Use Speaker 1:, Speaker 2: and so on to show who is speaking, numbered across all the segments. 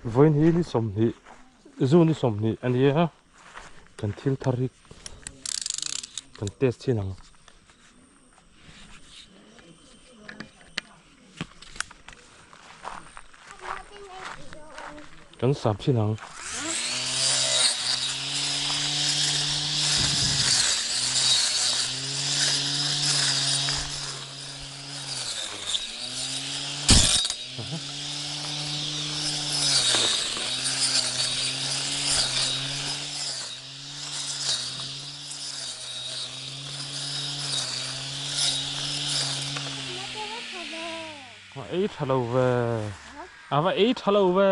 Speaker 1: Vawiin hi ni sawmhnih zu ni sawmhnih a nia kan thil thar hi kan test thin ang. Kan sap thin ang. Ei tha lo ve. A va ei tha lo ve.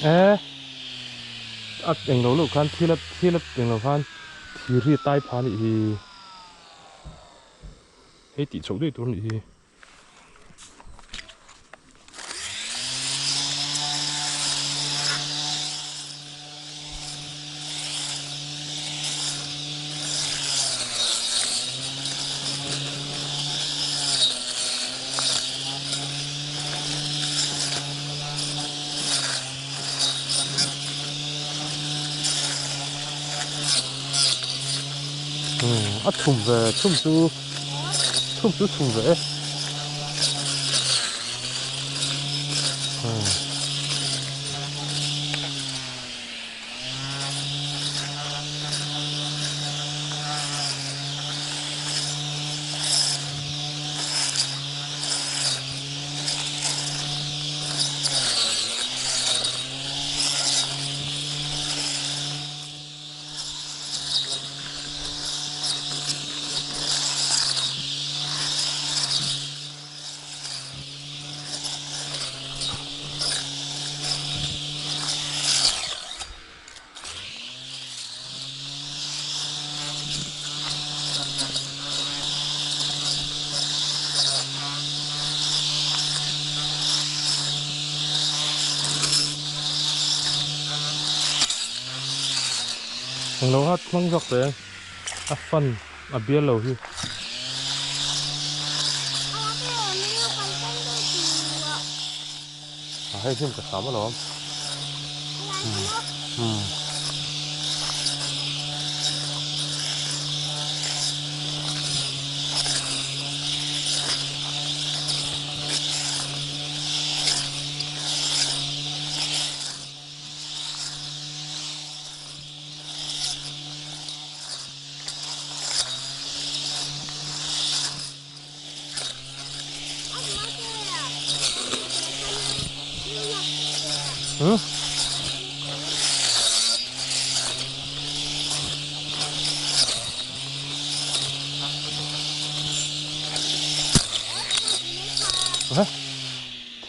Speaker 1: E a englo loh khan thil a thil a englo khan thir hi a tai pha anih hi hei tih chhoh daih tur anih hi. A chhum ve chhum chu chhum chu chhum ve e. Englo hat hmang zawk teh a fan a bial lo hi. A hei hnim ka hram alawm. Hmm. Hmm?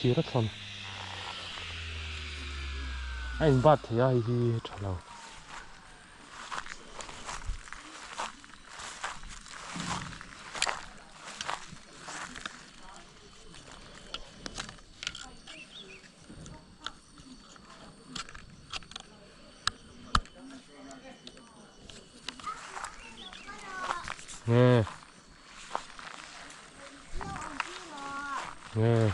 Speaker 1: Thir a thlawn. A inbat thei a hei hi tha lo. Nge. Nge.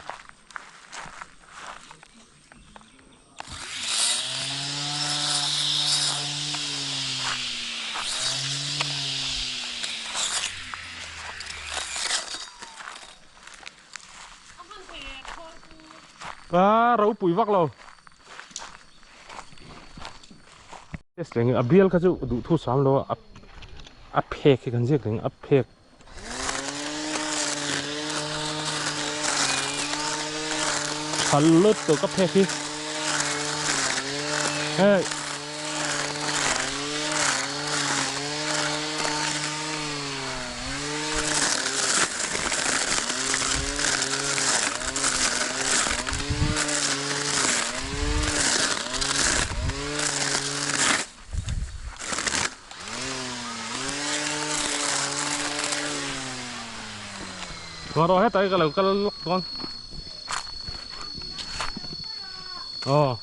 Speaker 1: A ropui vak lo. A bial kha chu duhthu sam lo a a phek hi kan ziak reng a phek. Thal lut tawh ka phek hi. Hey. Rồi hết tới cái lầu cái lóc con. Ờ.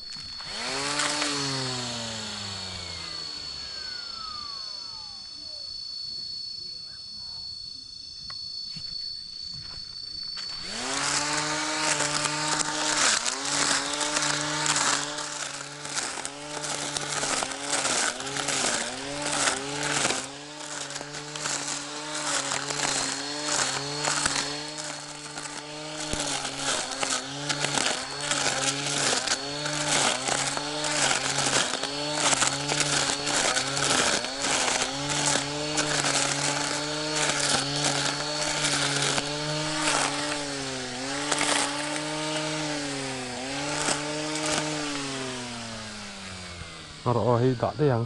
Speaker 1: Ngarawh aw hei dah daih ang.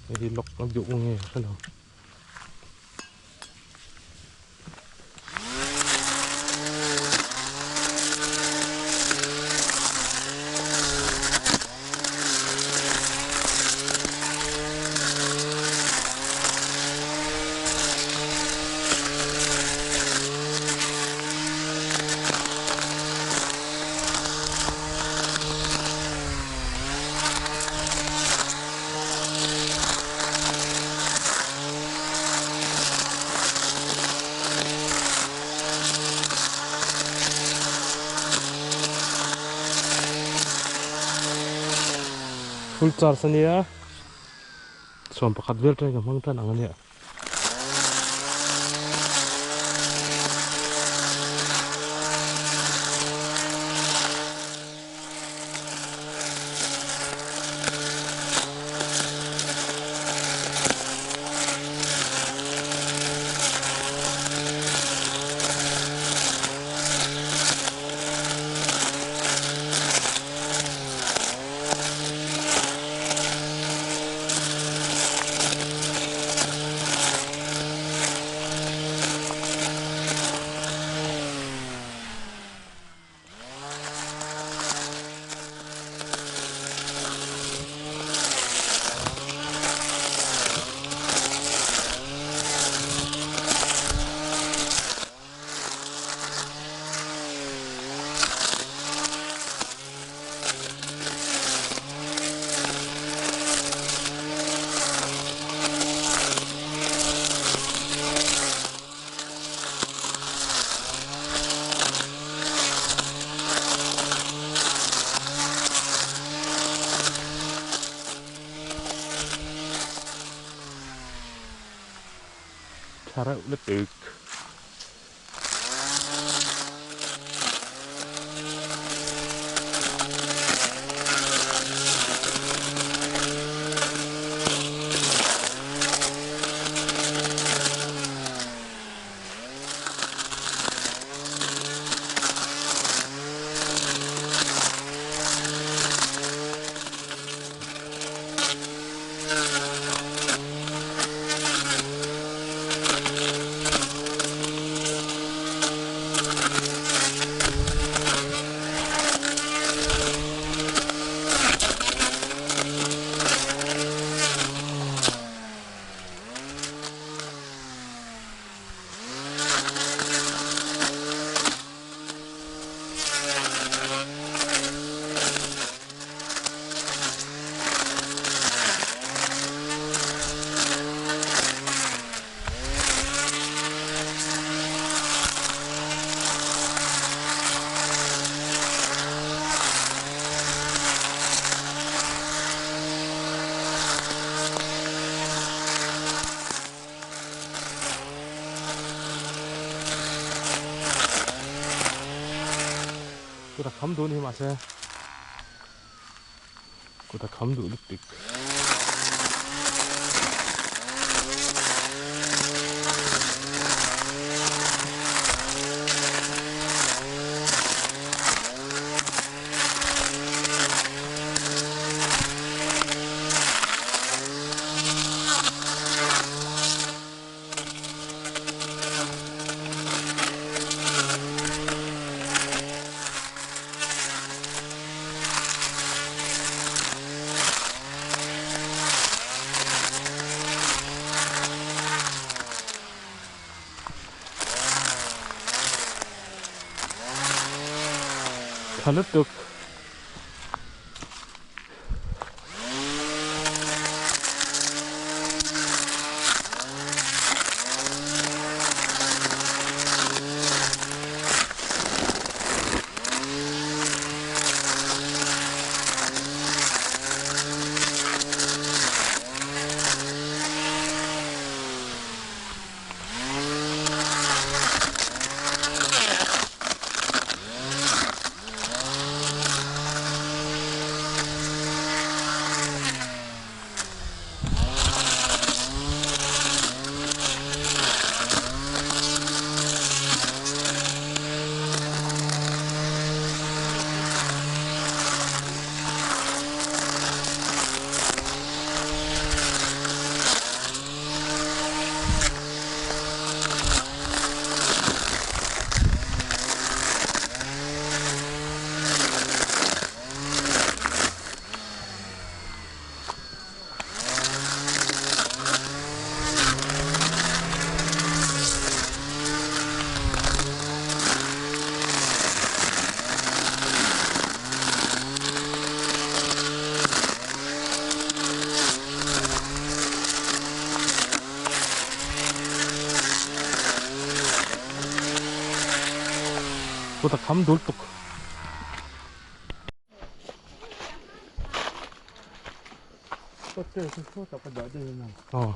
Speaker 1: Hei hi lock a duh nge ka hrelo. Full charge ania sawm pakhat vel tangin ka hmang tan ang ania. Tha reuh lutuk. Kut a kham duh ni mahse kut a kham duh lutuk. Tha lutuk. Kut a kham dul tuk. Aw.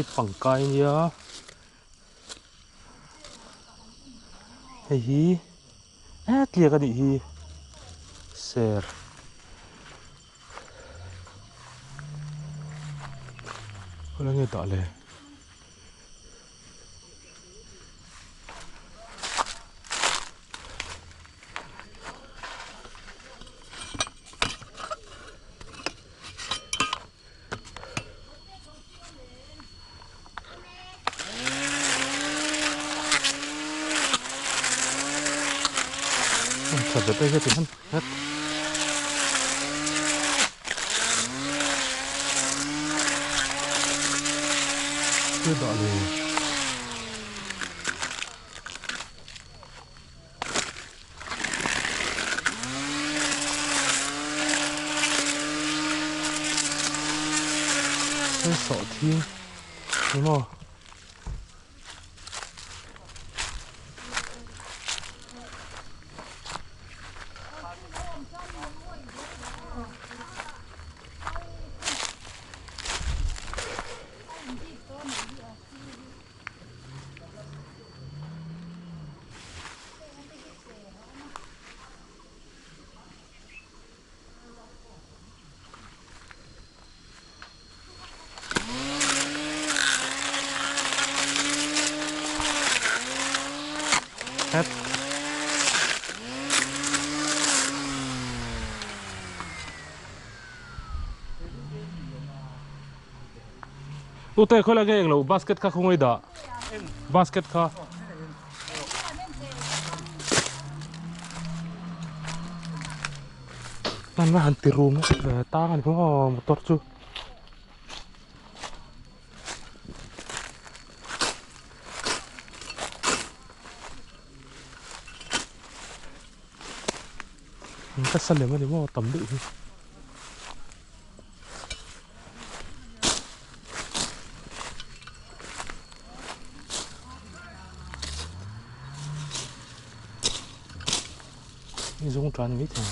Speaker 1: I pangkai nia hei hi tliak a nih hi ser khawi nge dah le. Tha vet hi han het. Cái đó thì Cái sawhthing ni maw. Het. U te khawi lai nge englo basket kha khawngaih dah basket kha. Hman a han ti rum nasa ve tang a ni maw motor chu. Ka sa lem a ni maw tam deuh hi. Ni zawng tan mai thei.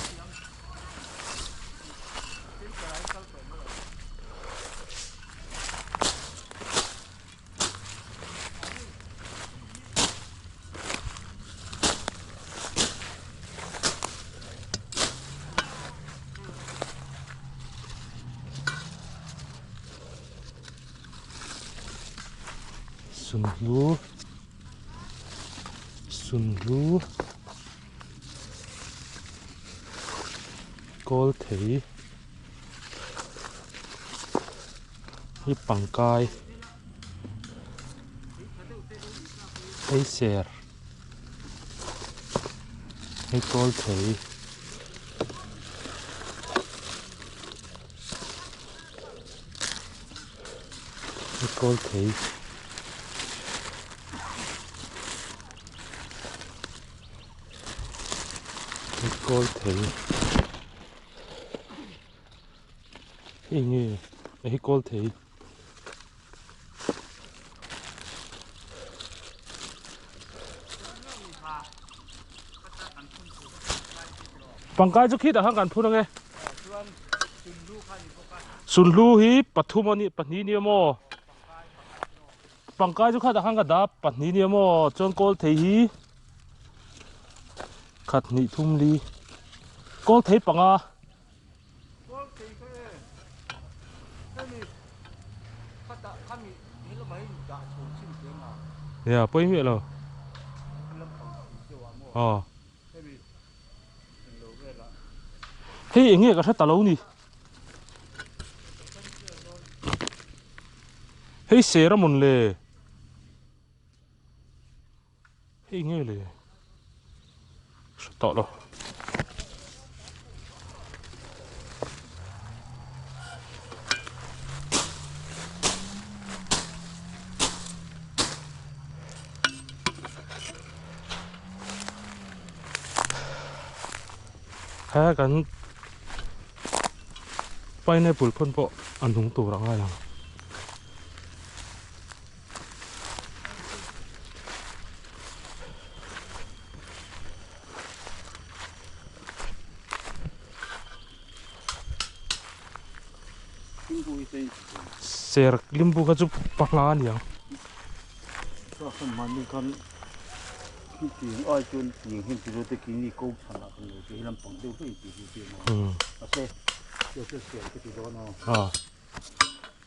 Speaker 1: Sunhlu Sunhlu Kawl thei Hi pangkai Hei ser Hei kawl thei Hei kawl thei Hei kawl thei Hei nge hei kawl thei. Pangkai chu khitah khan kan phun ange. Sunhlu hi pathum a ni pahnih nia maw. Pangkai chu khatah khan ka dah pahnih nia maw chuan kawl thei hi khat hnih thum li kawl thei panga. Nia pawi miah lo. Aw. Hei eng nge ka hre ta lo ni. Hei ser a mawn le. Hei nge le hre tawh lo. He kan pineapple phun pawh a nung tur a ngai ang. Ser limbu kha chu panga a ni ang.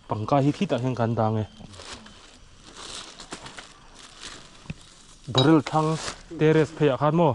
Speaker 1: Pangka hi khitah hian kan dang e. Barrel thlang terrace pheiah khan maw.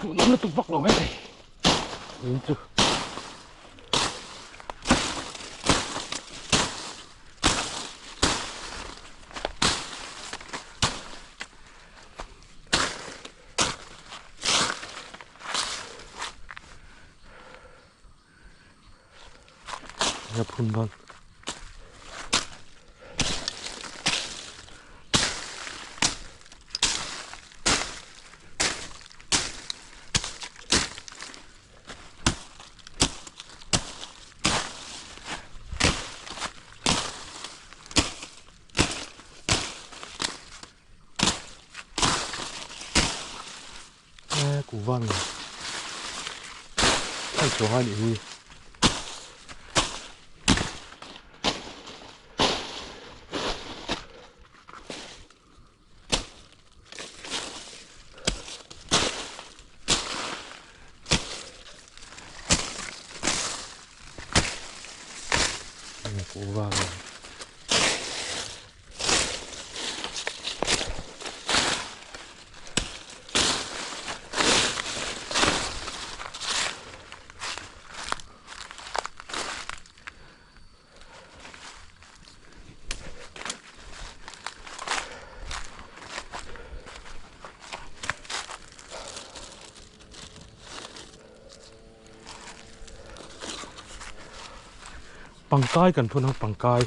Speaker 1: Hmuhnawm lutuk vak lo mai thei in chu. Eng a phun dawn. Kuvan a chuang a nih hi. Kuva Pangkai kan phun ang pangkai.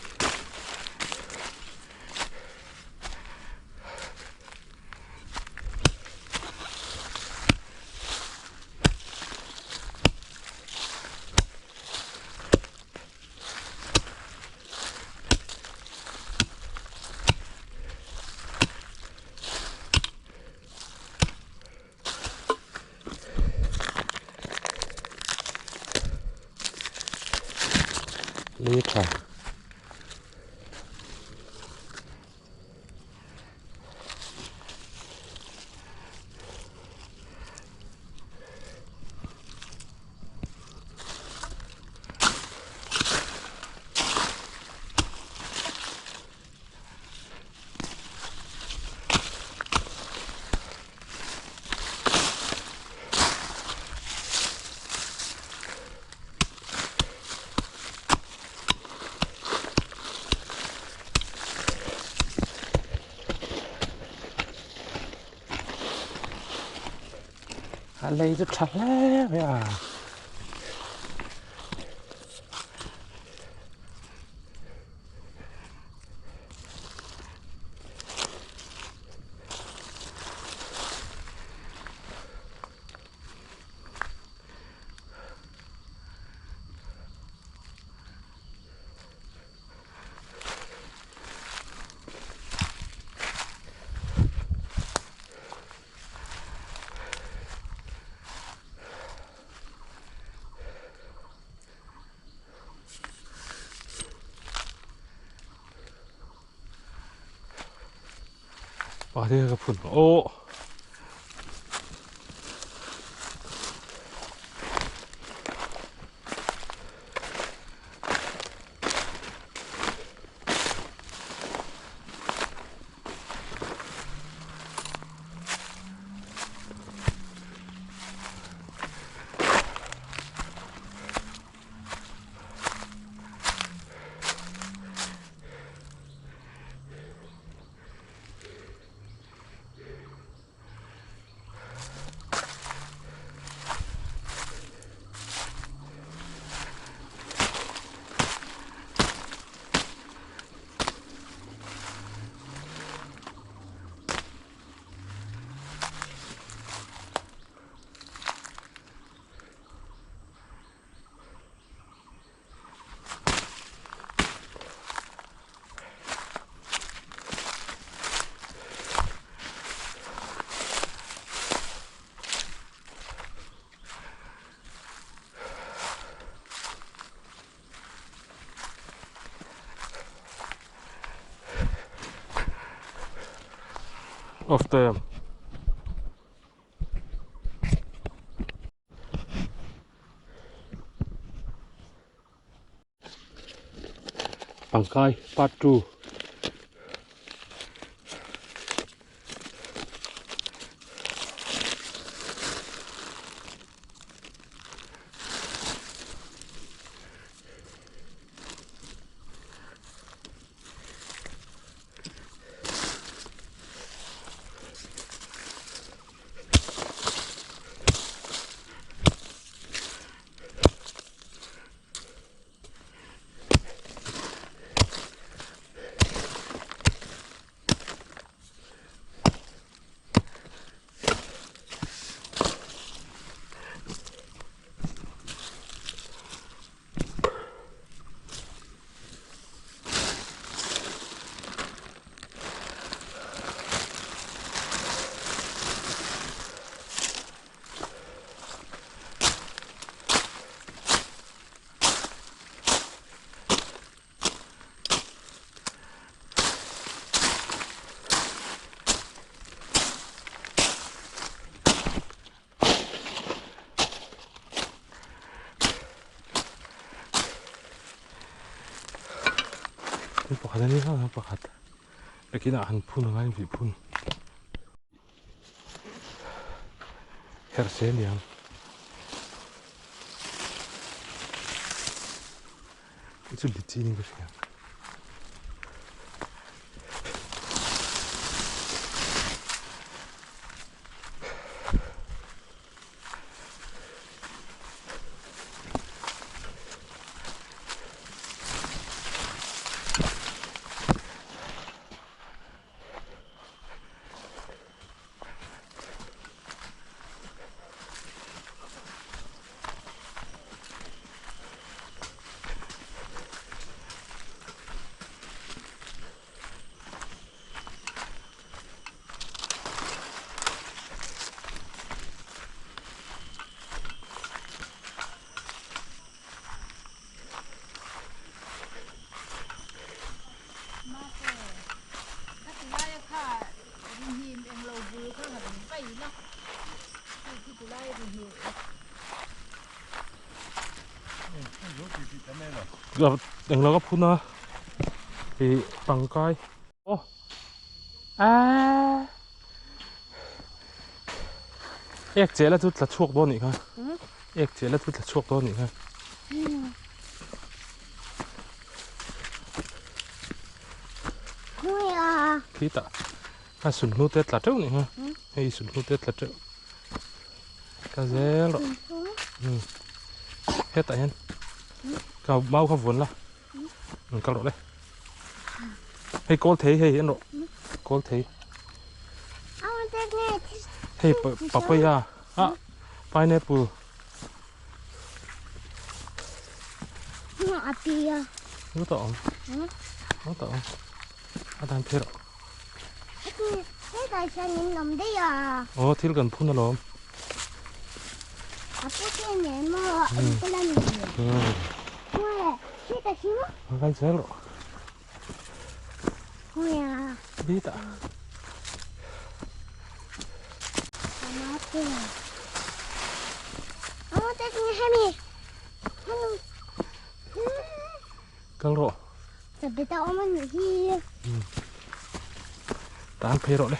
Speaker 1: Lei a tha. A lei chu tha hle mai a. Pakhat hi ka phun aw. Off the Pangkai part 2. Pakhat a ni a pakhat nakinah han phun anga in vih phun herh se aniang. Chu litchi niin ka hria. Englo ka phun a ih tangkai aw aaa ek cheh la chu tla chhuak dawn anih kha ek cheh la chu tla chhuak dawn anih kha. Khitah a sulhnu te tla teuh anih kha hei sulhnu te tla teuh. Ka zel rawh. Hmm. Hetah hian ka mau kha vuan la. Hmm, kal rawh le. Hei kawl thei hei en rawh. Kawl thei. Hei papaya. Ah, pineapple. Nó to không? Nó to không? A dan phei rawh. Aw thil kan phun alawm. Kal zel rawh. Bit ah. Kal rawh. Tan phei rawh le.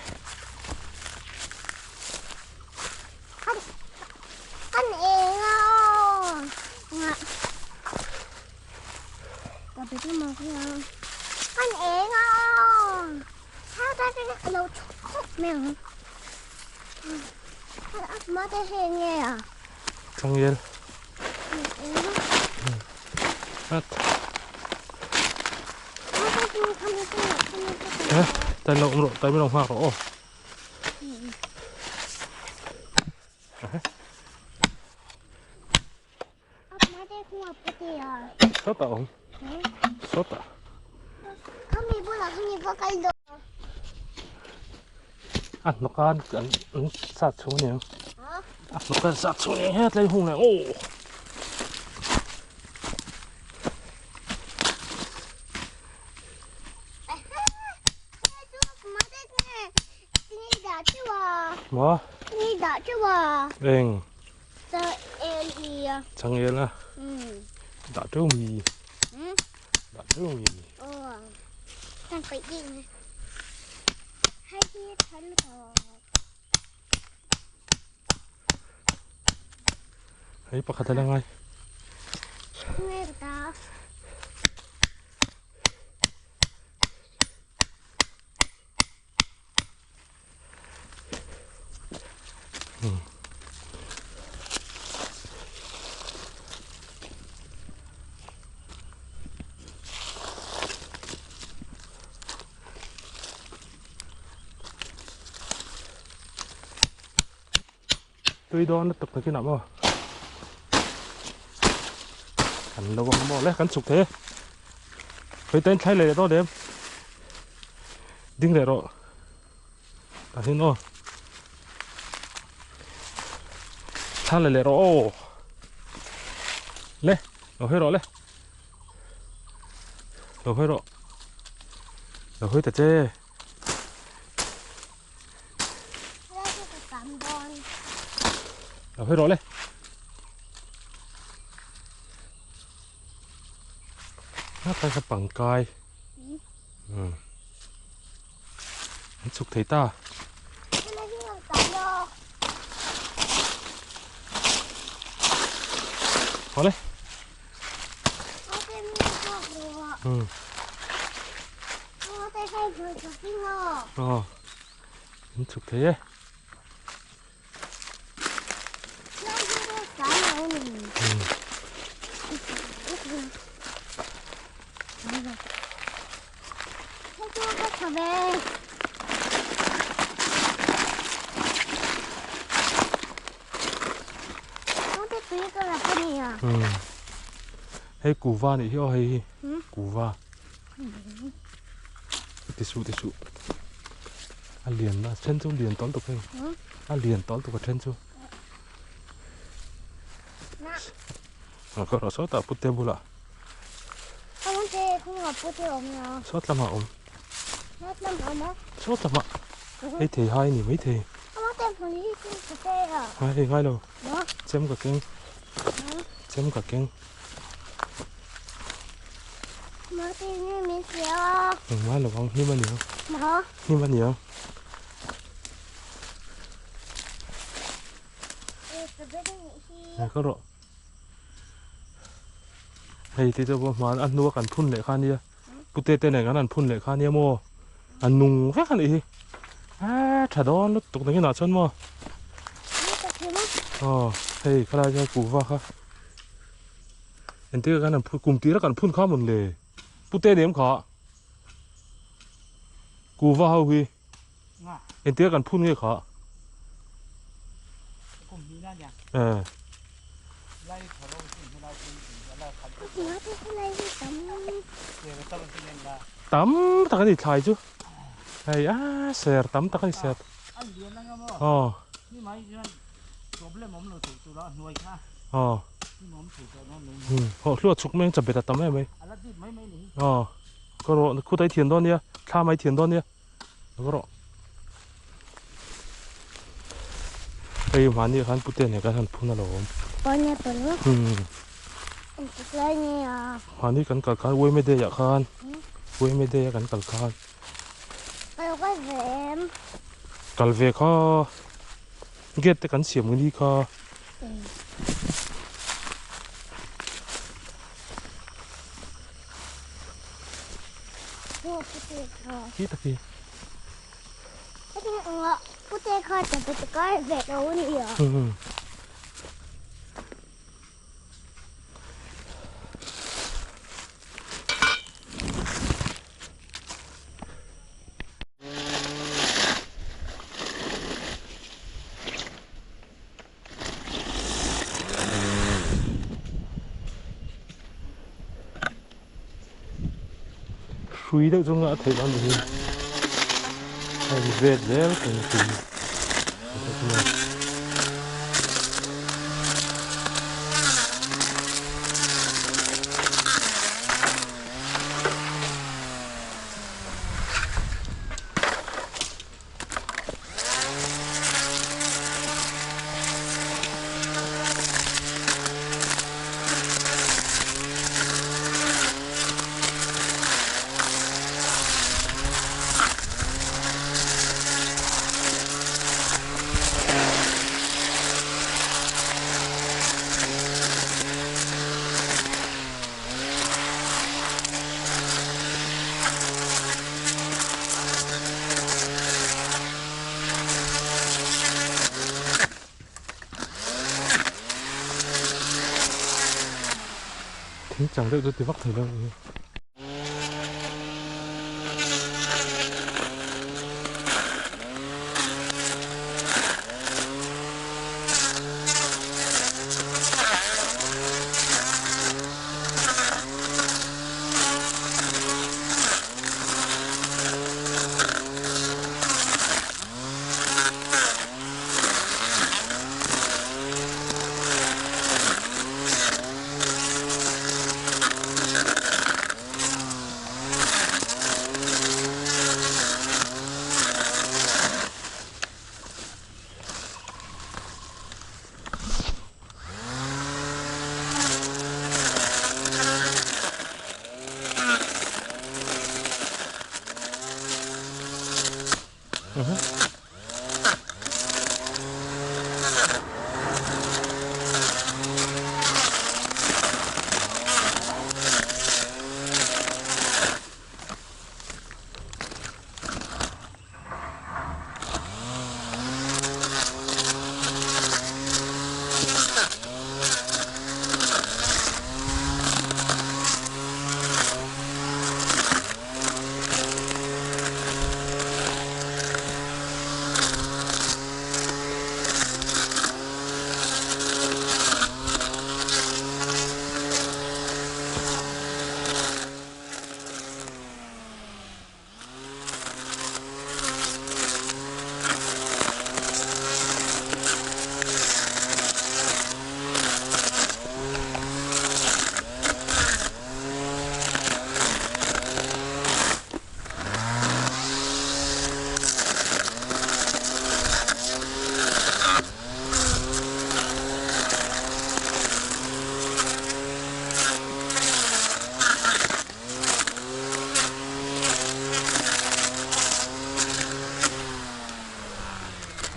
Speaker 1: Changel. Tay lo rawh tay lo nghak rawh aw. Sawtah awm sawtah. A hnawk a an sat chhung aniang a hnawk a an sat chhung aniang hetlai hung leh aw. Maw? Eng? Changel a? Dah teuh mi? Dah teuh mi? Hei pakhat a la ngai. Tui dawn lutuk takin ah maw kan lo ang maw le kan chhuk thei e hei tain thlai leh dawn em ding leh rawh tah hian aw thla leh leh rawh aw le lo hawi rawh le lo hawi rawh lo hawi ta che. Lo hawi rawh le. A kai kha pangkai. Hmm. An chhuk thei ta. Haw le. Hmm. Aw an chhuk thei e. Hei kuva nih hi aw hei hi kuva. Ti suh ti suh a lian a then chu lian tawlh tuk hei a lian tawlh tuk a then chu a ka rawh sawtah pute bulah sawt lamah awm sawt lamah hei thei hai a ni maithei. Ngai ngai lo. Chem ka keng. Chem ka keng. Ngai lo vang hnim a niang. Hnim a niang. Ka rawh. Hei ti chu hman a hnua kan phun leh kha nia. Pute te nen kan han phun leh kha nia maw. A nung vek a nih hi. A tha dawn lutuk nang inah chuan maw. Aw hei khalai chuan kuhva kha. Engtik ah khan an phun kum tir a kan phun kha mawn le. Pute nem kha. Kuhva ho hi. Engtik ah kan phun nge kha. Eh. Tam tak a ni thlai chu. Hei a ser tam tak a ni ser. Aw. Aw. Hawh hluat chhuk mai ang chabet a tam em mai. Aw. Ka rawh khutai thian dawn nia thla mai thian dawn nia. Va rawh. Hei mahni khan pute nen kan han phun alawm.
Speaker 2: Pineapple maw?
Speaker 1: Hmm.
Speaker 2: Engtik lai nge a?
Speaker 1: Mahni kan kal khan Uaime Day ah khan. Uaime Day a kan kal khan.
Speaker 2: Ka lo kal ve em?
Speaker 1: Kal ve kha. Gate te kan siam ngei kha. Khi tak hi. Hrui deuh chu ngah theih a ni hi a in vet zel thei a tui. Thing chang deuh chu ti vak thei lo a ni.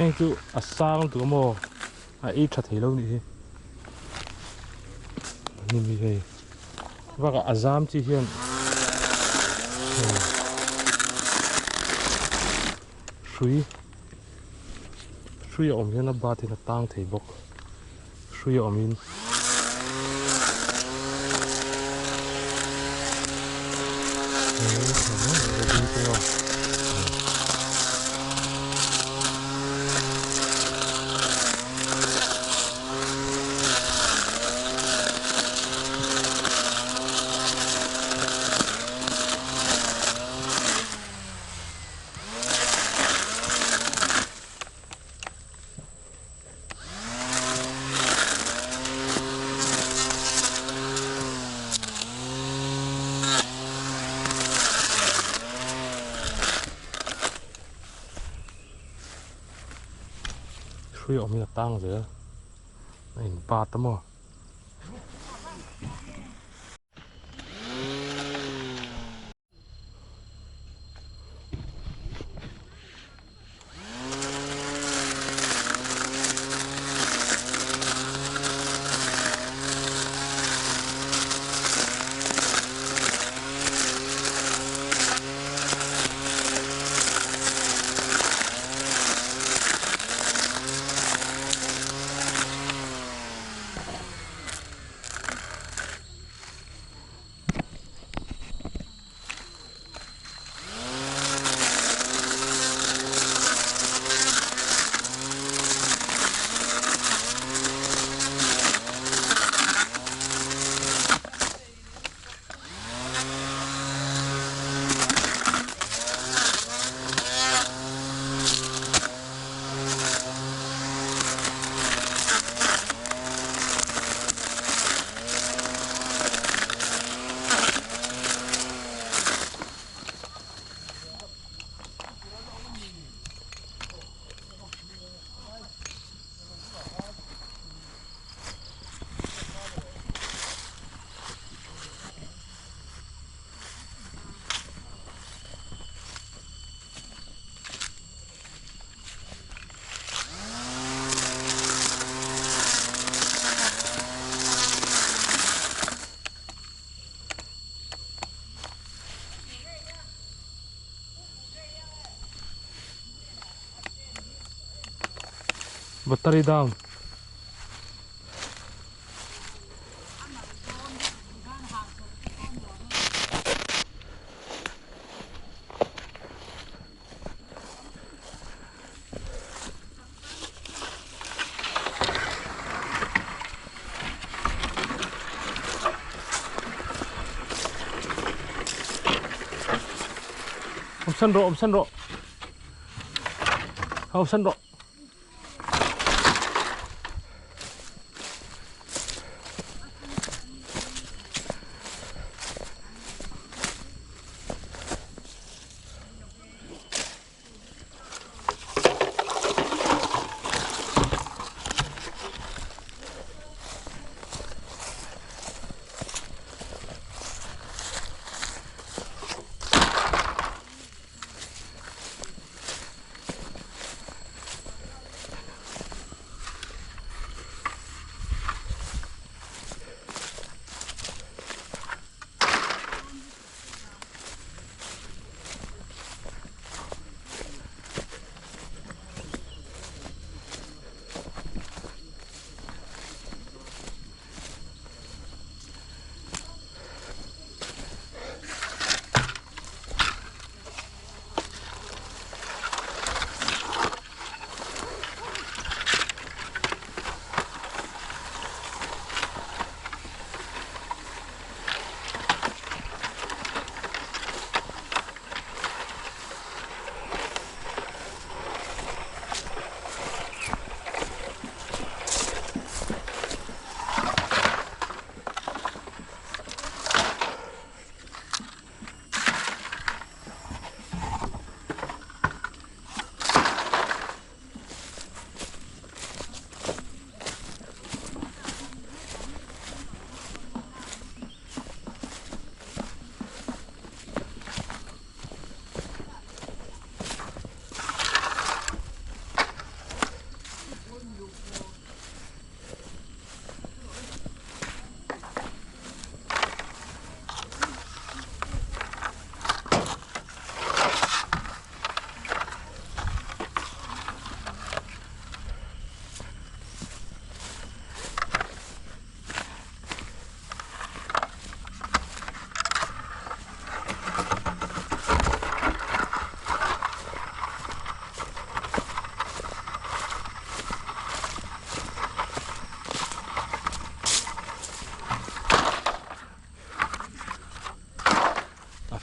Speaker 1: Heng chu a sang lutuk a maw a ei tha thei lo nih hi hnim hi hei bakah a zam chi hian hrui hrui a awm hian a bat in a tang thei bawk hrui a awm in. Hrui awmin a tang zel a in bat a maw. Battery down. Awm san rawh awm san rawh awm san rawh.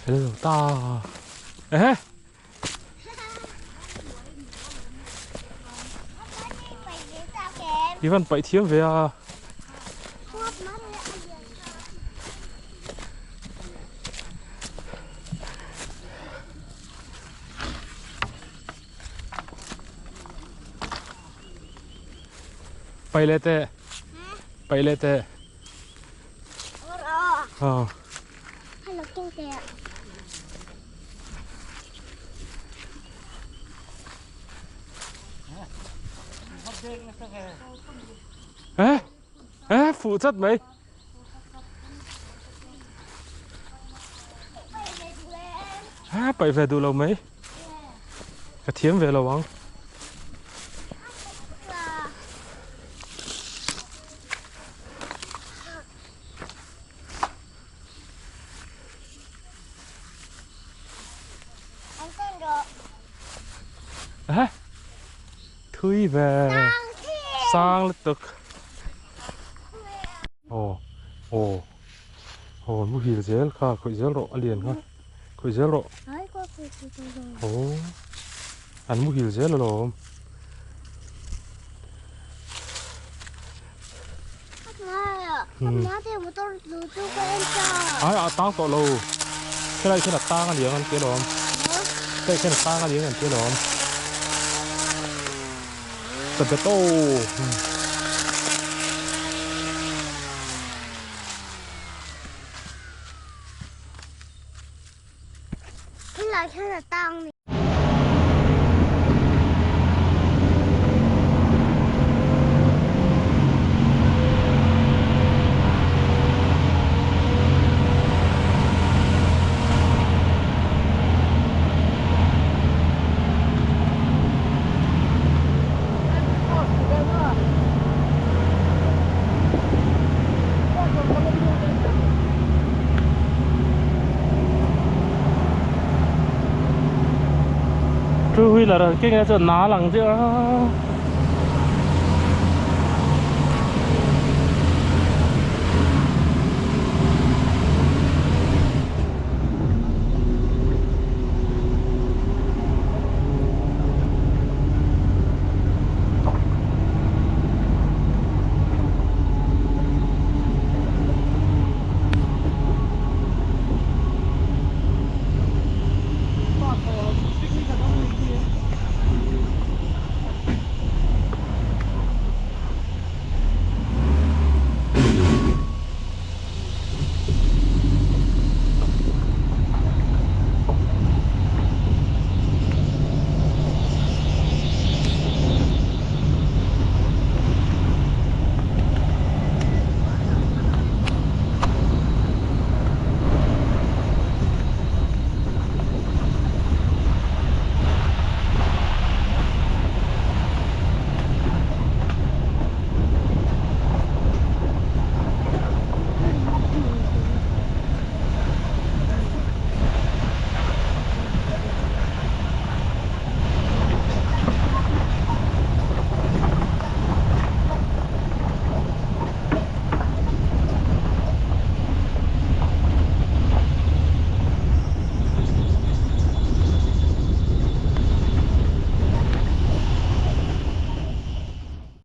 Speaker 1: Fel lo ta. Ehe. I van paih thiam ve a. Paih leh teh. Paih leh teh. Ờ. Ê, ê, phụ chất mấy. À, paih ve duh lo mai. Ka thiam ve lo ang. Ê, thui ve. Sang lutuk. Aw, aw, aw, muhil zel kha, khawih zel rawh a lian kha. Khawih zel rawh. Aw, an muhil zel alawm. Ai a tang tawh lo. Helai khian a tang a liang an ti alawm. Helai khian a tang a liang an ti alawm. Ka bet aw.
Speaker 2: Helai khian a tang ni.
Speaker 1: Two wheeler keng ah chuan nal ang chiah a.